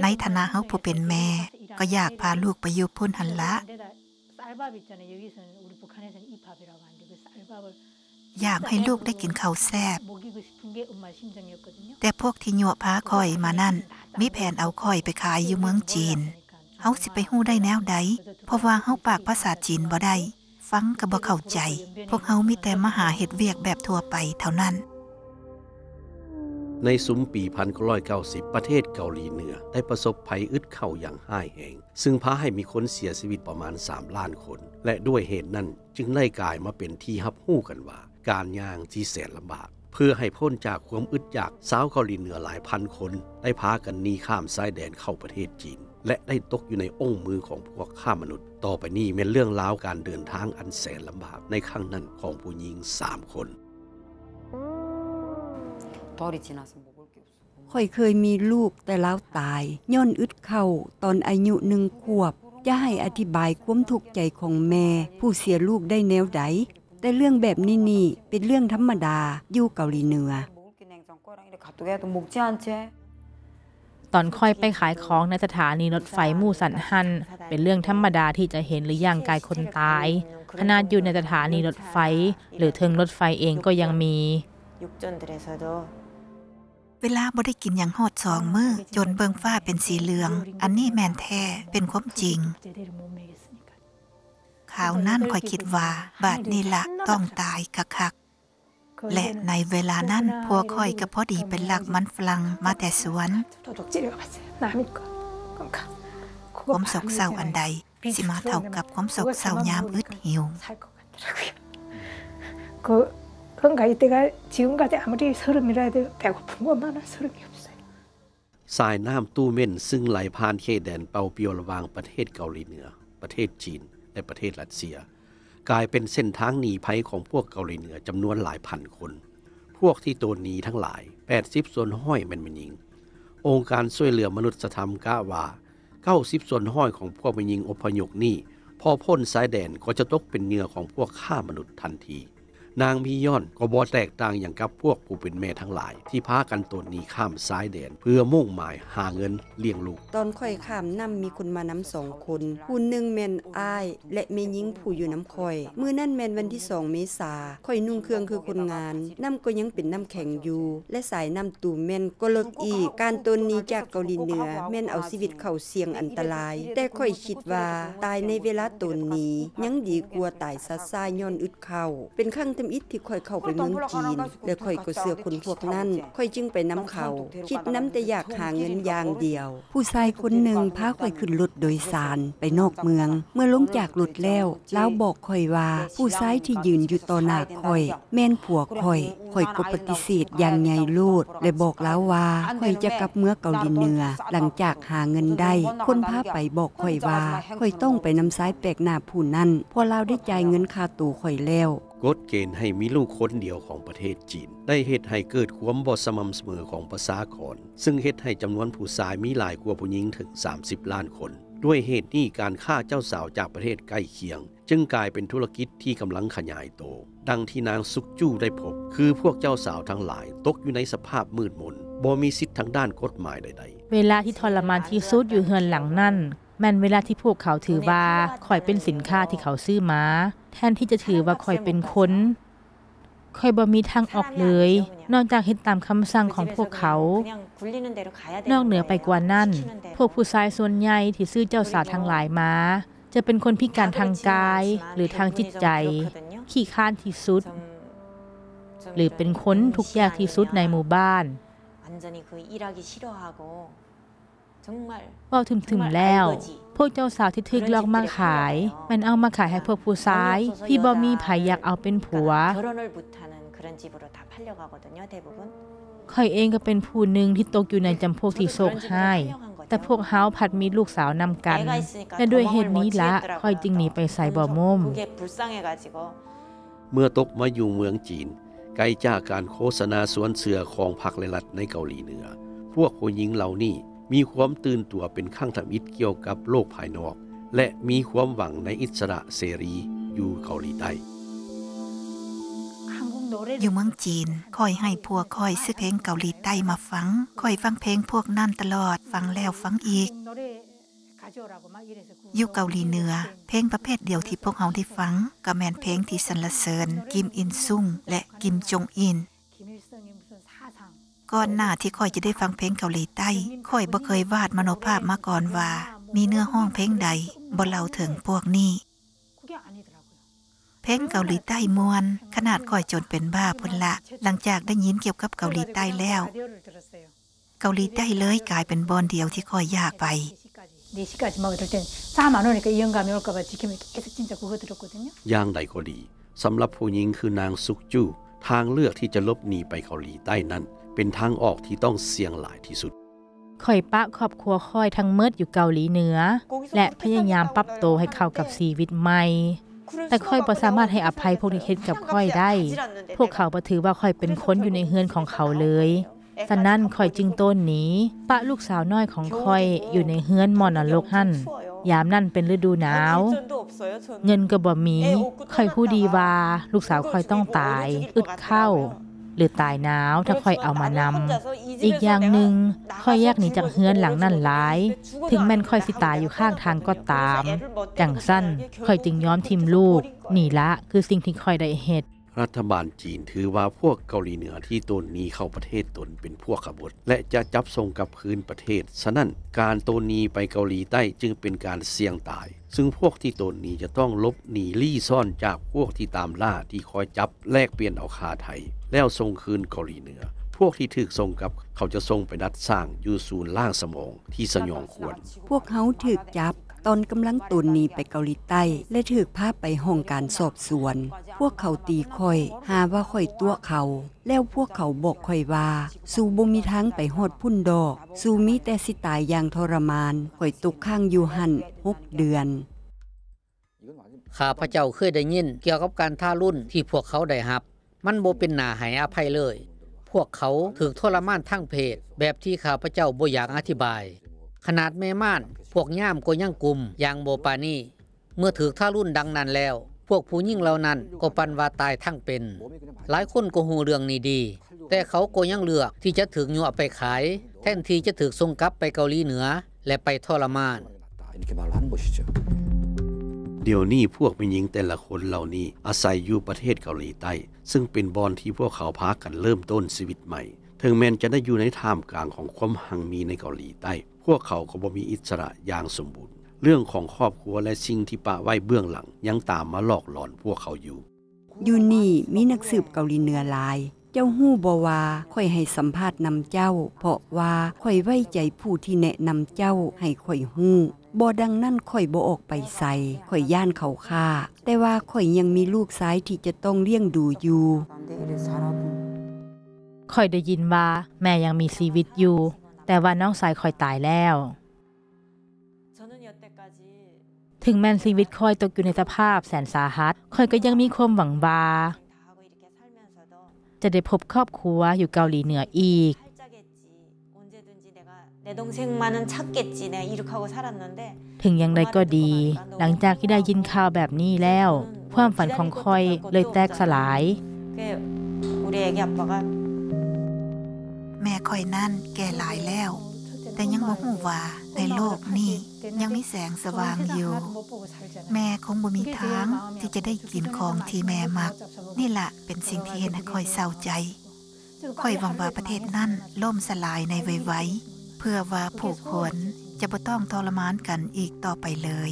ໃນຖານະເຮົາຜູ້ເປັນແມ່ ກໍຢາກພາລູກໄປຢູ່ພຸ້ນຫັ້ນລະ. ຢາກໃຫ້ລູກໄດ້ກິນເຂົ້າແຊບ. ແຕ່ພວກທີ່ຍົວະພາຂ້ອຍມານັ້ນ ມີແຜນເອົາຂ້ອຍໄປຂາຍຢູ່ເມືອງຈີນ. ເຮົາຊິໄປຮູ້ໄດ້ແນວໃດ? ເພາະວ່າເຮົາປາກພາສາຈີນບໍ່ໄດ້, ຟັງກໍບໍ່ເຂົ້າໃຈ. ພວກເຮົາມີແຕ່ມາຫາເຮັດວຽກແບບທົ່ວໄປເທົ່ານັ້ນ. ໃນຊຸມປີໜຶ່ງພັນເກົ້າຮ້ອຍເກົ້າສິບ ປະເທດເກົາຫຼີເໜືອໄດ້ປະສົບໄພອຶດເຂົ້າຢ່າງຮ້າຍແຮງ, ຊຶ່ງພາໃຫ້ມີຄົນເສຍຊີວິດປະມານສາມລ້ານຄົນ ແລະ ດ້ວຍເຫດນັ້ນຈຶ່ງໄດ້ກາຍມາເປັນທີ່ຮັບຮູ້ກັນວ່າ ການຍ່າງທີ່ແສນລຳບາກ. ເພື່ອໃຫ້ພົ້ນຈາກຄວາມອຶດຢາກ, ຊາວເກົາຫຼີເໜືອຫຼາຍພັນຄົນໄດ້ພາກັນໜີຂ້າມຊາຍແດນເຂົ້າປະເທດຈີນ ແລະ ໄດ້ຕົກຢູ່ໃນອົງມືຂອງພວກຄ້າມະນຸດ. ຕໍ່ໄປນີ້ແມ່ນເລື່ອງລາວການເດີນທາງອັນແສນລຳບາກໃນຄັ້ງນັ້ນຂອງຜູ້ຍິງສາມຄົນ. ຂ້ອຍເຄີຍມີລູກ ແຕ່ລາວຕາຍຍ້ອນອຶດເຂົ້າຕອນອາຍຸໜຶ່ງຂວບ. ຈະໃຫ້ອະທິບາຍຄວາມທຸກໃຈຂອງແມ່ຜູ້ເສຍລູກໄດ້ແນວໃດ? ແຕ່ເລື່ອງແບບນີ້ນີ້ເປັນເລື່ອງທຳມະດາຢູ່ເກົາຫຼີເໜືອ. ຕອນຂ້ອຍໄປຂາຍຂອງໃນສະຖານີລົດໄຟມູຊັນຫັ້ນ ເປັນເລື່ອງທຳມະດາທີ່ຈະເຫັນ ຫຼື ຍ່າງກາຍຄົນຕາຍ, ຂະໜາດຢູ່ໃນສະຖານີລົດໄຟ ຫຼື ເທິງລົດໄຟເອງກໍຍັງມີ. ເວລາບໍ່ໄດ້ກິນຫຍັງຮອດສອງມື້ ຈົນເບິ່ງຟ້າເປັນສີເຫຼືອງ, ອັນນີ້ແມ່ນແທ້, ເປັນຄວາມຈິງ. ຄາວນັ້ນຂ້ອຍຄິດວ່າ ບາດນີ້ລະຕ້ອງຕາຍຄັກໆ ແລະ ໃນເວລານັ້ນ ຜົວຂ້ອຍກໍພໍດີໄປລັກມັນຝຣັ່ງມາແຕ່ສວນ. ຄວາມໂສກເສົ້າອັນໃດຊິມາເທົ່າກັບຄວາມໂສກເສົ້າຍາມອຶດຫິວ. 그러니까 이때가 지금까지 아무리 서름이라 해도 배고픈 것만은 서름이 없어요. ສາຍນ້ຳຕູເມັນ ຊຶ່ງໄຫຼຜ່ານເຂດແດນເປົ່າປຽວລະຫວ່າງປະເທດເກົາຫຼີເໜືອ, ປະເທດຈີນ ແລະ ປະເທດຣັດເຊຍ ກາຍເປັນເສັ້ນທາງໜີໄພຂອງພວກເກົາຫຼີເໜືອຈຳນວນຫຼາຍພັນຄົນ. ພວກທີ່ໂຕນໜີທັງຫຼາຍ ແປດສິບສ່ວນຮ້ອຍແມ່ນແມ່ຍິງ. ອົງການຊ່ວຍເຫຼືອມະນຸດສະທຳກະວ່າ ເກົ້າສິບສ່ວນຮ້ອຍຂອງພວກແມ່ຍິງອົບພະຍົບນີ້ ພໍພົ້ນຊາຍແດນກໍຈະຕົກເປັນເຫຍື່ອຂອງພວກຄ້າມະນຸດທັນທີ. ນາງມີຢອນກໍບໍ່ແຕກຕ່າງຫຍັງກັບພວກຜູ້ເປັນແມ່ທັງຫຼາຍ ທີ່ພາກັນໂຕນໜີຂ້າມຊາຍແດນ ເພື່ອມຸ່ງໝາຍຫາເງິນລ້ຽງລູກ. ຕອນຂ້ອຍຂ້າມ ນ້ຳມີຄົນມານຳສອງຄົນ, ຜູ້ໜຶ່ງແມ່ນອ້າຍ ແລະ ແມ່ຍິງຜູ້ຢູ່ນຳຂ້ອຍ. ມື້ນັ້ນແມ່ນວັນທີສອງເມສາ, ຂ້ອຍນຸ່ງເຄື່ອງຄືຄົນງານ, ນ້ຳກໍຍັງເປັນນ້ຳແຂງຢູ່ ແລະ ສາຍນ້ຳຕູເມັນກໍເລິກອີກ. ການໂຕນໜີຈາກເກົາຫຼີເໜືອແມ່ນເອົາຊີວິດເຂົ້າສ່ຽງອັນຕະລາຍ, ແຕ່ຂ້ອຍຄິດວ່າຕາຍໃນເວລາໂຕນໜີຍັງດີກວ່າຕາຍຊາຊາຍ້ອນອຶດເຂົ້າ. ເປັນຄັ້ງທຳອິດທີ່ຂ້ອຍເຂົ້າໄປເມືອງຈີນ ແລະ ຂ້ອຍກໍເຊື່ອຄົນພວກນັ້ນ, ຂ້ອຍຈຶ່ງໄປນຳເຂົາ, ຄິດນຳແຕ່ຢາກຫາເງິນຢ່າງດຽວ. ຜູ້ຊາຍຄົນໜຶ່ງພາຂ້ອຍຂຶ້ນລົດໂດຍສານໄປນອກເມືອງ. ເມື່ອລົງຈາກລົດແລ້ວ, ລາວບອກຂ້ອຍວ່າ ຜູ້ຊາຍທີ່ຢືນຢູ່ຕໍ່ໜ້າຂ້ອຍແມ່ນຜົວຂ້ອຍ. ຂ້ອຍກໍປະຕິເສດຢ່າງໃຫຍ່ໂລດ ແລະ ບອກລາວວ່າຂ້ອຍຈະກັບເມືອເກົາຫຼີເໜືອຫຼັງຈາກຫາເງິນໄດ້. ຄົນພາໄປບອກຂ້ອຍວ່າ ຂ້ອຍຕ້ອງໄປນຳຊາຍແປກໜ້າຜູ້ນັ້ນ, ເພາະລາວໄດ້ຈ່າຍເງິນຄ່າໂຕຂ້ອຍແລ້ວ. ກົດເກນໃຫ້ມີລູກຄົນດຽວຂອງປະເທດຈີນ ໄດ້ເຮັດໃຫ້ເກີດຄວາມບໍ່ສະໝ່ຳສະເໝີຂອງປະຊາກອນ, ຊຶ່ງເຮັດໃຫ້ຈຳນວນຜູ້ຊາຍມີຫຼາຍກວ່າຜູ້ຍິງເຖິງສາມສິບລ້ານຄົນ. ດ້ວຍເຫດນີ້, ການຄ້າເຈົ້າສາວຈາກປະເທດໃກ້ຄຽງ ຈຶ່ງກາຍເປັນທຸລະກິດທີ່ກຳລັງຂະຫຍາຍໂຕ. ດັ່ງທີ່ນາງ Suk Ju ໄດ້ພົບ, ຄືພວກເຈົ້າສາວທັງຫຼາຍຕົກຢູ່ໃນສະພາບມືດມົນ, ບໍ່ມີສິດທາງດ້ານກົດໝາຍໃດໆ. ເວລາທີ່ທໍລະມານທີ່ສຸດຢູ່ເຮືອນຫຼັງນັ້ນ ແມ່ນເວລາທີ່ພວກເຂົາຖືວ່າຂ້ອຍເປັນສິນຄ້າທີ່ເຂົາຊື້ມາ, ແທນທີ່ຈະຖືວ່າຂ້ອຍເປັນຄົນ. ຂ້ອຍບໍ່ມີທາງອອກເລີຍ ນອກຈາກເຮັດຕາມຄຳສັ່ງຂອງພວກເຂົາ. ນອກເໜືອໄປກວ່ານັ້ນ, ພວກຜູ້ຊາຍສ່ວນໃຫຍ່ທີ່ຊື້ເຈົ້າສາວທັງຫຼາຍມາ ຈະເປັນຄົນພິການທາງກາຍ ຫຼື ທາງຈິດໃຈ, ຂີ້ຄ້ານທີ່ສຸດ ຫຼື ເປັນຄົນທຸກຍາກທີ່ສຸດໃນໝູ່ບ້ານ. ເວົ້າຖືມໆແລ້ວ, ພວກເຈົ້າສາວທີ່ຖືກຫຼອກມາຂາຍ ແມ່ນເອົາມາຂາຍໃຫ້ພວກຜູ້ຊາຍທີ່ບໍ່ມີໃຜຢາກເອົາເປັນຜົວ. ຂ້ອຍເອງກໍເປັນຜູ້ໜຶ່ງທີ່ຕົກຢູ່ໃນຈຳພວກທີ່ໂຊກຮ້າຍ, ແຕ່ພວກເຮົາພັດມີລູກສາວນຳກັນ, ແລະ ດ້ວຍເຫດນີ້ລະ ຂ້ອຍຈຶ່ງໜີໄປໃສບໍ່ມົ້ມ. ເມື່ອຕົກມາຢູ່ເມືອງຈີນ ໄກຈາກການໂຄສະນາຊວນເຊື່ອຂອງພັກ ແລະ ລັດໃນເກົາຫຼີເໜືອ, ພວກຜູ້ຍິງເຫຼົ່ານີ້ມີຄວາມຕື່ນຕົວເປັນຄັ້ງທຳອິດກ່ຽວກັບໂລກພາຍນອກ ແລະ ມີຄວາມຫວັງໃນອິດສະຫຼະເສລີຢູ່ເກົາຫຼີໃຕ້. ຢູ່ເມືອງຈີນ ຂ້ອຍໃຫ້ພວກຂ້ອຍຊື້ເພງເກົາຫຼີໃຕ້ມາຟັງ. ຂ້ອຍຟັງເພງພວກນັ້ນຕະຫຼອດ, ຟັງແລ້ວຟັງອີກ. ຢູ່ເກົາຫຼີເໜືອ, ເພງປະເພດດຽວທີ່ພວກເຮົາໄດ້ຟັງ ກໍແມ່ນເພງທີ່ສັນລະເສີນ ກິມ ອິນຊຸງ ແລະ ກິມ ຈົງອິນ. ກ່ອນໜ້າທີ່ຂ້ອຍຈະໄດ້ຟັງເພງເກົາຫຼີໃຕ້, ຂ້ອຍບໍ່ເຄີຍວາດມະໂນພາບມາກ່ອນວ່າ ມີເນື້ອຮ້ອງເພງໃດບໍ່ເລົ່າເຖິງພວກນີ້. ເພງເກົາຫຼີໃຕ້ມ່ວນ, ຂະໜາດຂ້ອຍຈົນເປັນບ້າພຸ້ນລະ, ຫຼັງຈາກໄດ້ຍິນກ່ຽວກັບເກົາຫຼີໃຕ້ແລ້ວ, ເກົາຫຼີໃຕ້ເລີຍກາຍເປັນບ່ອນດຽວທີ່ຂ້ອຍຢາກໄປ.ຢ່າງໃດກໍດີ, ສຳລັບຜູ້ຍິງຄືນາງ ຊຸກຈູ, ທາງເລືອກທີ່ຈະຫຼົບໜີໄປເກົາຫຼີໃຕ້ນັ້ນ ເປັນທາງອອກທີ່ຕ້ອງສ່ຽງຫຼາຍທີ່ສຸດ. ຂ້ອຍປະຄອບຄົວຂ້ອຍທັງໝົດຢູ່ເກົາຫຼີເໜືອ ແລະ ພະຍາຍາມປັບໂຕໃຫ້ເຂົ້າກັບຊີວິດໃໝ່. ແຕ່ຂ້ອຍບໍ່ສາມາດໃຫ້ອະໄພພວກທີ່ເຮັດກັບຂ້ອຍໄດ້. ພວກເຂົາບໍ່ຖືວ່າຂ້ອຍເປັນຄົນຢູ່ໃນເຮືອນຂອງເຂົາເລີຍ. ສະນັ້ນຂ້ອຍຈຶ່ງໂຕນໜີ, ປະລູກສາວນ້ອຍຂອງຂ້ອຍຢູ່ໃນເຮືອນໝໍນະລົກຫັ້ນ. ຍາມນັ້ນເປັນລະດູໜາວ. ເງິນກໍບໍ່ມີ. ຂ້ອຍຮູ້ດີວ່າລູກສາວຂ້ອຍຕ້ອງຕາຍ, ອຶດເຂົ້າ ຫຼືຕາຍໜາວຖ້າຂ້ອຍເອົາມານຳ. ອີກຢ່າງໜຶ່ງ, ຂ້ອຍຢາກໜີຈາກເຮືອນຫຼັງນັ້ນຫຼາຍ, ເຖິງແມ່ນຂ້ອຍຊິຕາຍຢູ່ຂ້າງທາງກໍຕາມ. ຈັ່ງຊັ້ນ, ຂ້ອຍຈຶ່ງຍອມຖິ້ມລູກ. ນີ້ລະຄືສິ່ງທີ່ຂ້ອຍໄດ້ເຮັດ. ລັດຖະບານຈີນຖືວ່າພວກເກົາຫຼີເໜືອທີ່ໂຕນໜີເຂົ້າປະເທດຕົນເປັນພວກຂະບົດ ແລະ ຈະຈັບສົ່ງກັບຄືນປະເທດ. ສະນັ້ນ, ການໂຕນໜີໄປເກົາຫຼີໃຕ້ຈຶ່ງເປັນການສ່ຽງຕາຍ. ຊຶ່ງພວກທີ່ໂຕນໜີຈະຕ້ອງຫຼົບໜີລີ້ຊ່ອນຈາກພວກທີ່ຕາມລ່າທີ່ຄອຍຈັບແລກປ່ຽນເອົາຄາໄທ ແລ້ວສົ່ງຄືນເກົາຫຼີເໜືອ. ພວກທີ່ຖືກສົ່ງກັບ ເຂົາຈະສົ່ງໄປດັດສ້າງຢູ່ສູນລ້າງສະໝອງທີ່ສະຫຍອງຂວັນ. ພວກເຮົາຖືກຈັບຕອນກຳລັງໂຕນໜີໄປເກົາຫຼີໃຕ້ ແລະ ຖືກພາໄປຫ້ອງການສອບສວນ. ພວກເຂົາຕີຂ້ອຍ, ຫາວ່າຂ້ອຍຕົວະເຂົາ. ແລ້ວພວກເຂົາບອກຂ້ອຍວ່າ, ສູບໍ່ມີທາງໄປຮອດພຸ້ນດອກ, ສູມີແຕ່ຊິຕາຍຢ່າງທໍລະມານ. ຂ້ອຍຕົກຄ້າງຢູ່ຫັ້ນຫົກເດືອນ. ຂ້າພະເຈົ້າເຄີຍໄດ້ຍິນກ່ຽວກັບການທາລຸນທີ່ພວກເຂົາໄດ້ຮັບ. ມັນບໍ່ເປັນໜ້າໃຫ້ອະໄພເລີຍ. ພວກເຂົາຖືກທໍລະມານທາງເພດແບບທີ່ຂ້າພະເຈົ້າບໍ່ຢາກອະທິບາຍ. ຂະໜາດແມ່ມ່ານ, ພວກຍາມກໍຍັງກຸມຢ່າງບໍ່ປານີ. ເມື່ອຖືກທາລຸນດັ່ງນັ້ນແລ້ວ, ພວກຜູ້ຍິງເຫຼົ່ານັ້ນກໍປັນວ່າຕາຍທັງເປັນ. ຫຼາຍຄົນກໍຮູ້ເລື່ອງນີ້ດີ, ແຕ່ເຂົາກໍຍັງເລືອກທີ່ຈະຖືກຍົວະໄປຂາຍ ແທນທີ່ຈະຖືກສົ່ງກັບໄປເກົາຫຼີເໜືອ ແລະ ໄປທໍລະມານ. ດຽວນີ້ພວກແມ່ຍິງແຕ່ລະຄົນເຫຼົ່ານີ້ອາໄສຢູ່ປະເທດເກົາຫຼີໃຕ້, ຊຶ່ງເປັນບ່ອນທີ່ພວກເຂົາພາກັນເລີ່ມຕົ້ນຊີວິດໃໝ່. ເຖິງແມ່ນຈະໄດ້ຢູ່ໃນທ່າມກາງຂອງຄວາມຮັ່ງມີໃນເກົາຫຼີໃຕ້, ພວກເຂົາກໍບໍ່ມີອິດສະຫຼະຢ່າງສົມບູນ. ເລື່ອງຂອງຄອບຄົວ ແລະ ສິ່ງທີ່ປະໄວ້ເບື້ອງຫຼັງຍັງຕາມມາຫຼອກຫຼອນພວກເຂົາຢູ່. ຢູ່ນີ້ມີນັກສືບເກົາຫຼີເໜືອຫຼາຍ. ເຈົ້າຮູ້ບໍ່ວ່າຂ້ອຍໃຫ້ສຳພາດນຳເຈົ້າ ເພາະວ່າຂ້ອຍໄວ້ໃຈຜູ້ທີ່ແນະນຳເຈົ້າໃຫ້ຂ້ອຍຮູ້. ບໍ່ດັ່ງນັ້ນຂ້ອຍບໍ່ອອກໄປໃສ. ຂ້ອຍຢ້ານເຂົາຂ້າ. ແຕ່ວ່າຂ້ອຍຍັງມີລູກຊາຍທີ່ຈະຕ້ອງລ້ຽງດູຢູ່. ຂ້ອຍໄດ້ຍິນວ່າແມ່ຍັງມີຊີວິດຢູ່, ແຕ່ວ່ານ້ອງຊາຍຂ້ອຍຕາຍແລ້ວ. ເຖິງແມ່ນຊີວິດຂ້ອຍຕົກຢູ່ໃນສະພາບແສນສາຫັດ, ຂ້ອຍກໍຍັງມີຄວາມຫວັງວ່າ ຈະໄດ້ພົບຄອບຄົວຢູ່ເກົາຫຼີເໜືອອີກ. ເຖິງຢ່າງໃດກໍດີ, ຫຼັງຈາກທີ່ໄດ້ຍິນຂ່າວແບບນີ້ແລ້ວ, ຄວາມຝັນຂອງຂ້ອຍເລີຍແຕກສະຫຼາຍ. ແມ່ຂ້ອຍນັ້ນແກ່ຫຼາຍແລ້ວ, ແຕ່ຍັງບໍ່ຮູ້ວ່າໃນໂລກນີ້ຍັງມີແສງສະຫວ່າງຢູ່. ແມ່ຄົງບໍ່ມີທາງທີ່ຈະໄດ້ກິນຂອງທີ່ແມ່ມັກ. ນີ້ລະເປັນສິ່ງທີ່ເຮັດໃຫ້ຂ້ອຍເສົ້າໃຈ. ຂ້ອຍຫວັງວ່າປະເທດນັ້ນລົ້ມສະຫຼາຍໃນໄວໆ, ເພື່ອວ່າຜູ້ຄົນຈະບໍ່ຕ້ອງທໍລະມານກັນອີກຕໍ່ໄປເລີຍ.